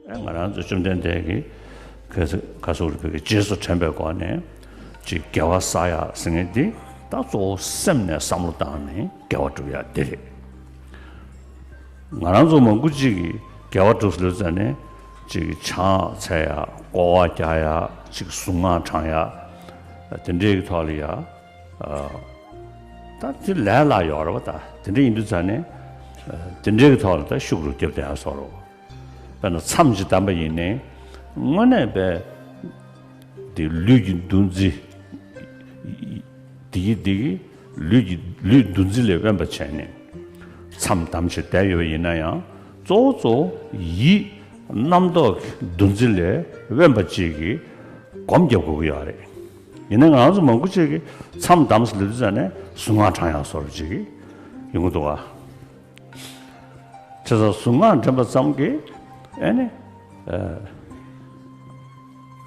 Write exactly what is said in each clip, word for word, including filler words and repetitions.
ཨེ། ང་རང་ཚོ་བཅོམ་ལྡན་འདས་ཀྱིས་ག་ས་ག་སོགས་རིག་པའི་རྗེས་སུ་དྲན་པའི་སྒོ་ནས་ཅིག་དགེ་བ་བསགས་ཡག་ཟེར་མཁན་འདི་ད་གཙོ་བོ་སེམས་ནས་བསམ་བློ་བཏང་ནས་དགེ་བ་སྒྲུབ་ཡག་འདི་རེད། ང་རང་ཚོ་མང་པོ་ཅིག་གིས་དགེ་བ་སྒྲུབ་ཟེར་ཙ་ནས་ཅིག་ཆང་འཚལ་ཡག། སྐོར་བ་རྒྱག་ཡག། ཅིག་གཟུངས་སྔགས་བགྲང་ཡག། དེ་འདྲའི་གི་ཐོག་ལ་ཡ། ཨ། ད་དེ་ལས་སླ་ཡོད་རེད་པ། ད་དེ་འདྲ་ཡིན་དུས་ཙ་ནས། ཨ། དེ་འདྲའི་གི་ཐོག་ལ་ད་ཤུགས་རུ་རྒྱབ་བསྡད་ཡག་བཟོ་འདྲ། དཔེར་ན་མཚམས་ཅིག་བསྡམས་པ་ཡིན་ནའི། དངོས་གནས་དཔེ་དེ་ལུས་ཀྱི་འདུ་འཛི། དེ་གི་དེ་གི་ལུས་ཀྱི་ལུས་འདུ་འཛི་ལས་དབེན་པ་བྱས་ནས་མཚམས་བསྡམས་བྱས་བསྡད་ཡོད་པ་ཡིན་ན་ཡང་། གཙོ་བོ་གཙོ་བོ་ཡིད་རྣམ་རྟོག་གི་འདུ་འཛི་ལས་དབེན་པ་ཅིག་གི་སྒོམ་རྒྱབ་དགོས་ཀྱི་ཡོད་རེད། ཡིན་ནའི་ང་རང་ཚོ་མང་པོ་ཅིག་གིས་མཚམས་བསྡམས་ཟེར་ལབ་དུས་ཙ་ནས་གཟུངས་སྔགས་བགྲང་ཡག་བཟོ་འདྲ་ཅིག་གི་ཡོང་གི་འདུག་ག། བྱས་ཙང་གཟུངས་སྔགས་འདྲེན་པ་ཙམ་གྱིས། ཨེ་ནི། ཨ།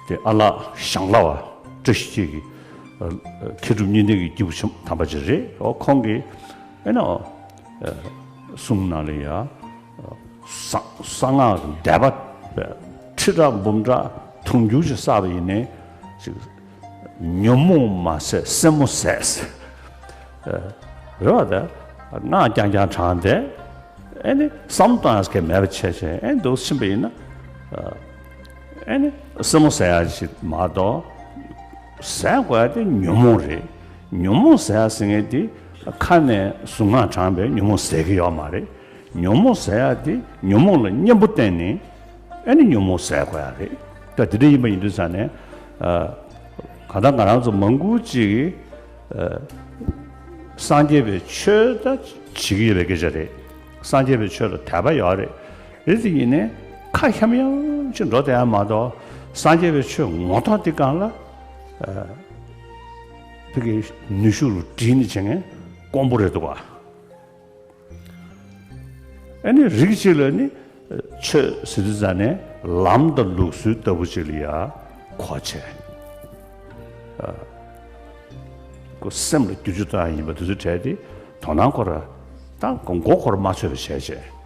དེ་ཨ་ལགས་ཞང་ལགས་པ་བཀྲ་ཤིས་འཁྱིལ་གྱི། ཨ། མཁས་གྲུབ་གཉིས་ལྡན་གྱི་སྐྱེས་བུ་ཆེན་དམ་པ་ཅིག་རེད། འོ། ཁོང་གིས། ཨེ་ནི། ཨ། གསུང་ནང་ལ་ཡ། གསང་གསང་སྔགས་ཀྱི་བཟླས་པ་ཁྲི་ཕྲག་འབུམ་ཕྲག་དུང་ཕྱུར་ཅིག་བསགས་པ་ཡིན་ནའི་ཅིག་ཉོན་མོངས་མ་ཟད་སེན་མོ་ཟད། ཨ། རེད་པ། ད་སྔགས་རྐྱང་རྐྱང་བགྲངས་ཏེ། ཨེ་ནི་བསམ་བློ་གཏོང་ཡག་གི་མེད་པ་བྱས་བྱས། ཨེ། འདུག་ཕྱིན་པ་ཡིན་ན། ཨ། ཨེ་ནི་སེན་མོ་ཟད་ཡག་ཅིག་མ་གཏོགས། ཟད་དགོས་ཡག་དེ་ཉོན་མོངས་རེད། ཉོན་མོངས་ཟད་ཡག་ཟེར་མཁན་དེ་ཁ་ནས་གཟུངས་སྔགས་བགྲངས་པས་ཉོན་མོངས་ཟད་ཀྱི་ཡོད་མ་རེད། ཉོན་མོངས་ཟད་ཡག་དེ་ཉོན་མོངས་ལ་གཉེན་པོ་བསྟེན་ནས། ཨེ་ནི་ཉོན་མོངས་ཟད་དགོས་ཡག་རེད། ད་དེ་འདྲ་ཡིན་པ་ཡིན་དུས་ཙ་ནས། ཨ། གང་ལྟར་ང་རང་ཚོ་མང་པོ་ཅིག་གིས། ཨ། སངས་རྒྱས་པའི་ཆོས་ད་བྱེད་ཀྱི་ཡོད་པའི་སྐད་ཆ་རེད། སངས་རྒྱས་པའི་ཆོས་ལ་དད་པ་ཡོད་རེད། རེད་དེ་ཡིན་ནའི་ཁ་ཤམ་ཡང་ཅིག་འགྲོ་བསྡད་ཡག་མ་གཏོགས། སངས་རྒྱས་པའི་ཆོས་ངོ་ཐོག་འདི་སྒང་ལ། ཨ། ཕ་གིའི་ནུས་ཤུགས་ལ་སྒྲིལ་ནས་བྱེད་མཁན་དཀོན་པོ་རེད་འདུག་ག། ཨ་ནི་རིགས་གཅིག་ལ་ནི་ཆོས་ཟེར་དུས་ཙ་ནས་ལམ་དང་ལུགས་སྲོལ་ལྟ་བུ་ཅིག་ལ་ཡ་གོ་བྱས། ཨ། ཁོ་སེམས་ལ་བསྒྱུར་བཅོས་གཏོང་ཡག་ཡིན་པ་དེ་ཚོའི་གྲས་དེ་དོ་སྣང་ཁོ་ར་དང་མགོ་ཁོ་ར་མ་ཆོད་པ་བྱས་བྱས།